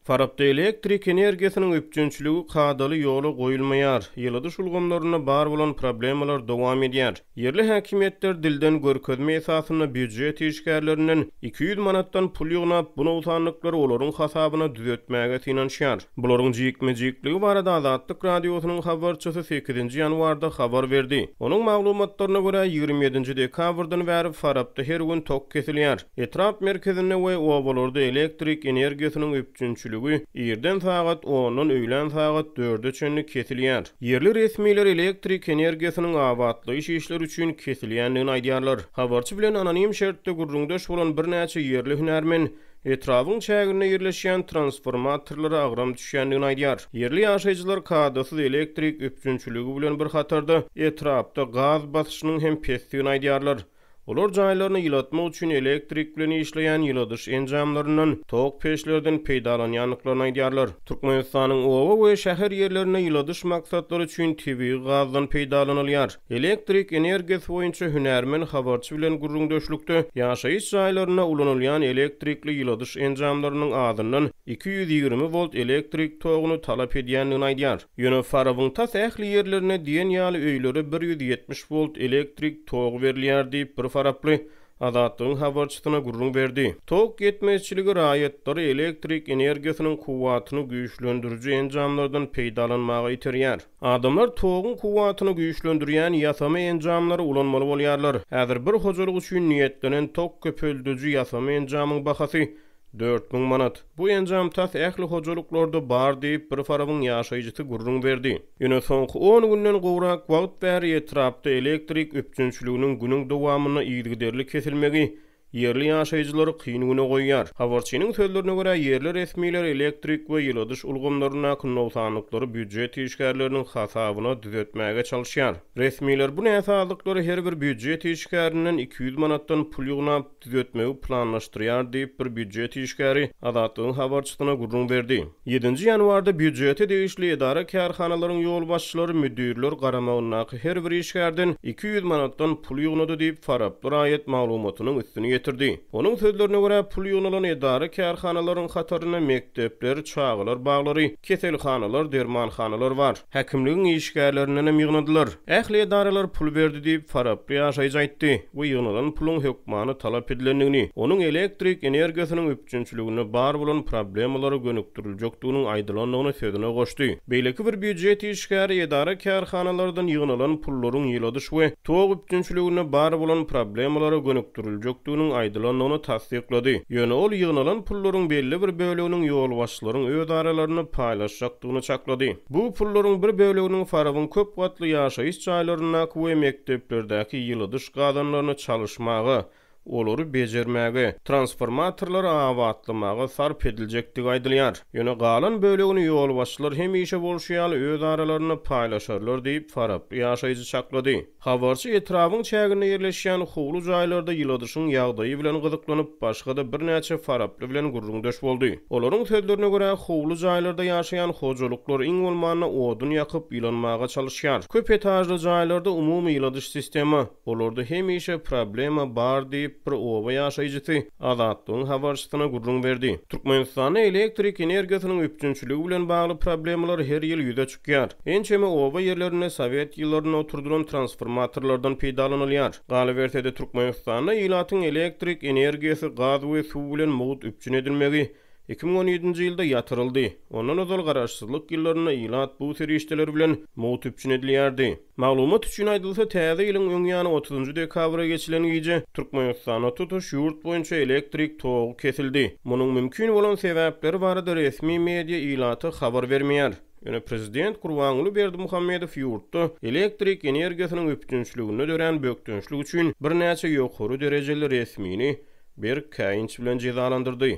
Farapda elektrik energiýasynyň üpjünçiligi kadaly ýola goýulmaýar, ýyladyş ulgamlarynda bar bolan problemalar dowam edýär. Ýerli häkimiýetler dilden görkezme esasynda býujet işgärlerinden 200 manatdan pul ýygnap, bu nogsanlyklary olaryň hasabyna düzetmäge synanyşýar. Bularyň jikme-jikligi barada Azatlyk Radiosynyň habarçysy sekizinji ýanwarda habar berdi. Onuň maglumatlaryna görä, 27-nji dekabrdan bäri Farapda her gün tok kesilýär. Etrap merkezinde we obalarda elektrik energiýasynyň üpjünçiligi irden sagat ondan öýlän sagat dörde çenli kesilýär. Ýerli resmiler elektrik energiýasynyň abatlaýyş işleri üçin kesilýändigini aýdýarlar. Habarçy bilen anonim şertde gürrüňdeş bolan birnäçe ýerli hünärmen etrabyň çäginde ýerleşýän transformatorlara agram düşýändigini aýdýar. Ýerli ýaşaýjylar kadasyz elektrik üpjünçiligi bilen bir hatarda etrapda gaz basyşynyň hem pesdigini aýdýarlar. Olar jaýlaryny ýylatmak üçin elektrik bilen işleýän ýyladyş enjamlaryndan, tok peçlerden peýdalanýandyklaryny aýdýarlar. Türkmenistanyň oba we şäher ýerlerinde ýyladyş maksatlary üçin tebigy gazdan peýdalanylýar. Elektrik energiýasy boýunça hünärmen habarçy bilen gürrüňdeşlikde ýaşaýyş jaýlarynda ulanylýan elektrikli ýyladyş enjamlarynyň azyndan 220 wolt elektrik toguny talap edýändigini aýdýar. Ýöne Farabyň tas ähli ýerlerinde diýen ýaly öýlere 170 wolt elektrik togy berilýär diýip, bir faraply Azatlygyň habarçysyna gürrüň berdi. Tok ýetmezçiligi raýatlary elektrik energiýasynyň kuwwatyny güýçlendiriji enjamlardan peýdalanmaga iterýär. Adamlar toguň kuwwatyny güýçlendirýän ýasama enjamlary ulanmaly bolýarlar. Häzir bir hojalyk üçin niýetlenen tok köpeldiji ýasama enjamyň bahasy 4000 manat. Bu enjam tas ähli hojalyklarda bar diýip, bir Farabyň ýaşaýjysy gürrüň berdi. Ýöne soňky on günden gowrak wagt bäri etrapda elektrik üpjünçiliginiň günüň dowamynda yzygiderli kesilmegi ýerli ýaşaýjylary kyn güne goýýar. Habarçynyň sözlerine görä, ýerli resmiler elektrik we ýyladyş ulgamlaryndaky nogsanlyklary býujet işgärleriniň hasabyna düzetmäge çalyşýar. Resmiler bu näsazlyklary her bir býujet işgärinden 200 manatdan pul ýygnap, düzetmegi planlaşdyrýar diýip, bir býujet işgäri Azatlygyň habarçysyna gürrüň berdi. Ýedinji ýanwarda býujete degişli edara-kärhanalaryň ýolbaşçylary müdirler garamagyndaky her bir işgärden 200 manatdan pul ýygnady diýip, faraply raýat maglumatynyň üstüni ýetirdi. Onuň sözlerine görä, pul ýygnalan edara-kärhanalaryň hatarynda mekdepler, çagalar baglary, keselhanalar, dermanhanalar bar. Häkimligiň işgärlerindenem ýygnadylar. Ähli edaralar pul berdi diýip, faraply ýaşaýjy aýtdy we ýygnalan puluň hökmany talap edilendigini, onuň elektrik energiýasynyň üpjünçiliginde bar bolan problemalara gönükdiriljekdiginiň aýdylandygyny sözüne goşdy. Beýleki bir býujet işgäri edara-kärhanalardan ýygnalan pullaryň ýyladyş we tok üpjünçiliginde bar bolan problemalara gönükdiriljekdiginiň aýdylandygyny tassyklady. Ýöne ol ýygnalan pullaryň belli bir böleginiň ýolbaşçylaryň öz aralarynda paýlaşjakdygyny çaklady. Bu pullaryň bir böleginiň Farabyň köp gatly ýaşaýyş jaýlaryndaky we mekdeplerdäki ýyladyş gazanlaryny çalyşmaga, olary bejermäge, transformatorlary abatlamaga sarp ediljekdigi aýdylýar. Ýöne galan bölegini ýolbaşçylar hemişe bolşy ýaly öz aralarynda paýlaşarlar diýip, faraply ýaşaýjy çaklady. Habarçy etrabyň çäginde ýerleşýän howly jaýlarda ýyladyşyň ýagdaýy bilen gyzyklanyp, başga-da birnäçe faraply bilen gürrüňdeş boldy. Olaryň sözlerine görä, howly jaýlarda ýaşaýan hojalyklar iň bolmanda odun ýakyp, ýylanmaga çalyşýar. Köp etažly jaýlarda umumy ýyladyş sistema, olarda hemişe problema bar diýip, bir oba ýaşaýjysy Azatlygyň habarçysyna gürrüň berdi. Türkmenistanda elektrik energiýasynyň üpjünçiligi bilen bagly problemalar her ýyl ýüze çykýar. Ençeme oba ýerlerinde sowet ýyllarynda oturdylan transformatorlardan peýdalanylýar. Galyberse-de, Türkmenistanda ilatyň elektrik energiýasy, gaz we suw bilen mugt üpjün edilmegi 2017-nji ýylda ýatyryldy. Ondan ozal garaşsyzlyk ýyllarynda ilat bu serişdeler bilen mugt üpjün edilýärdi. Maglumat üçin aýdylsa, täze ýylyň öň ýany otuzynjy dekabra geçilen gije Türkmenistanda tutuş ýurt boýunça elektrik togy kesildi. Munuň mümkin bolan sebäpleri barada resmi media ilata habar bermeýär. Ýöne prezident Gurbanguly Berdimuhamedow ýurtda elektrik energiýasynyň üpjünçiliginde dörän bökdençlik üçin birnäçe ýokary derejeli resmini berk käýinç bilen jezalandyrdy.